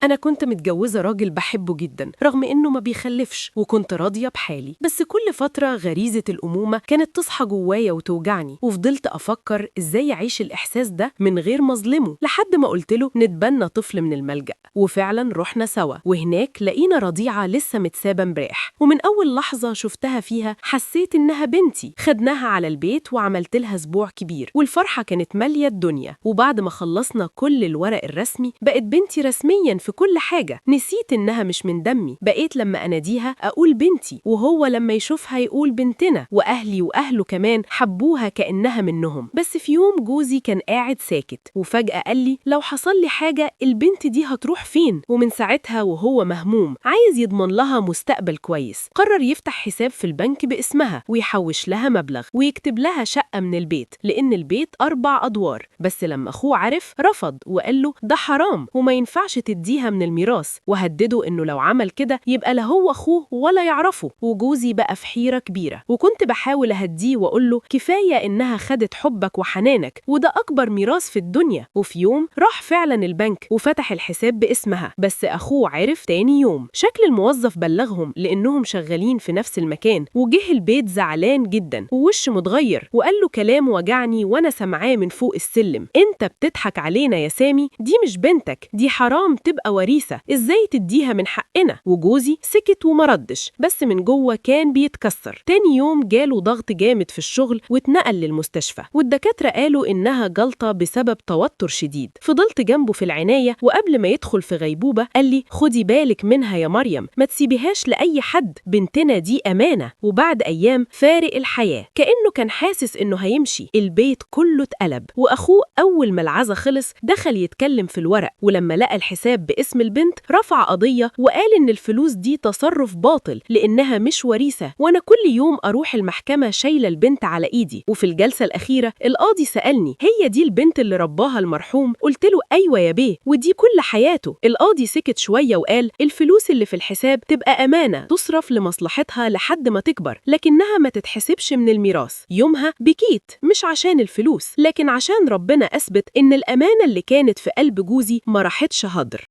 أنا كنت متجوزة راجل بحبه جدا رغم إنه ما بيخلفش، وكنت راضية بحالي. بس كل فترة غريزة الأمومة كانت تصحى جوايا وتوجعني، وفضلت أفكر إزاي أعيش الإحساس ده من غير ما أظلمه، لحد ما قلت له نتبنى طفل من الملجأ. وفعلا رحنا سوا، وهناك لقينا رضيعة لسه متسابة امبارح، ومن أول لحظة شفتها فيها حسيت إنها بنتي. خدناها على البيت وعملت لها أسبوع كبير، والفرحة كانت مالية الدنيا. وبعد ما خلصنا كل الورق الرسمي بقت بنتي رسميا في كل حاجة. نسيت إنها مش من دمي، بقيت لما أناديها أقول بنتي، وهو لما يشوفها يقول بنتنا، وأهلي وأهله كمان حبوها كأنها منهم. بس في يوم جوزي كان قاعد ساكت، وفجأة قال لي لو حصل لي حاجة البنت دي هتروح فين؟ ومن ساعتها وهو مهموم عايز يضمن لها مستقبل كويس. قرر يفتح حساب في البنك باسمها ويحوش لها مبلغ ويكتب لها شقة من البيت، لأن البيت 4 أدوار. بس لما أخوه عرف رفض وقال له ده حرام وما ينفعش تديها من الميراث، وهدده إنه لو عمل كده يبقى لا هو أخوه ولا يعرفه. وجوزي بقى في حيرة كبيرة، وكنت بحاول أهديه وأقول له كفاية إنها خدت حبك وحنانك، وده أكبر ميراث في الدنيا. وفي يوم راح فعلا البنك وفتح الحساب باسمها، بس أخوه عرف تاني يوم. شكل الموظف بلغهم لأنهم شغالين في نفس المكان، وجه البيت زعلان جدا ووشه متغير، وقال له كلام وجعني وأنا سمعاه من فوق السلم: أنت بتضحك علينا يا سامي، دي مش بنتك، دي حرام تبقى وريثة، إزاي تديها من حقنا؟ وجوزي سكت وما ردش، بس من جوه كان بيتكسر. تاني يوم جاله ضغط جامد في الشغل واتنقل للمستشفى، والدكاترة قالوا إنها جلطة بسبب توتر شديد. فضلت جنبه في العناية، وقبل ما يدخل في غيبوبة قال لي خدي بالك منها يا مريم، ما تسيبيهاش لأي حد، بنتنا دي أمانة. وبعد أيام فارق الحياة، كأنه كان حاسس إنه هيمشي. البيت كله اتقلب، وأخوه أول ما العزا خلص دخل يتكلم في الورق، ولما لقى الحساب باسم البنت رفع قضية وقال إن الفلوس دي تصرف باطل لإنها مش وريثة، وأنا كل يوم أروح المحكمة شايلة البنت على إيدي. وفي الجلسة الأخيرة القاضي سألني هي دي البنت اللي رباها المرحوم؟ قلت له أيوة يا بيه، ودي كل حياته. القاضي سكت شوية وقال الفلوس اللي في الحساب تبقى أمانة تصرف لمصلحتها لحد ما تكبر، لكنها ما تتحسبش من الميراث. يومها بكيت، مش عشان الفلوس، لكن عشان ربنا أثبت إن الأمانة اللي كانت في قلب جوزي ما راحتش هدر.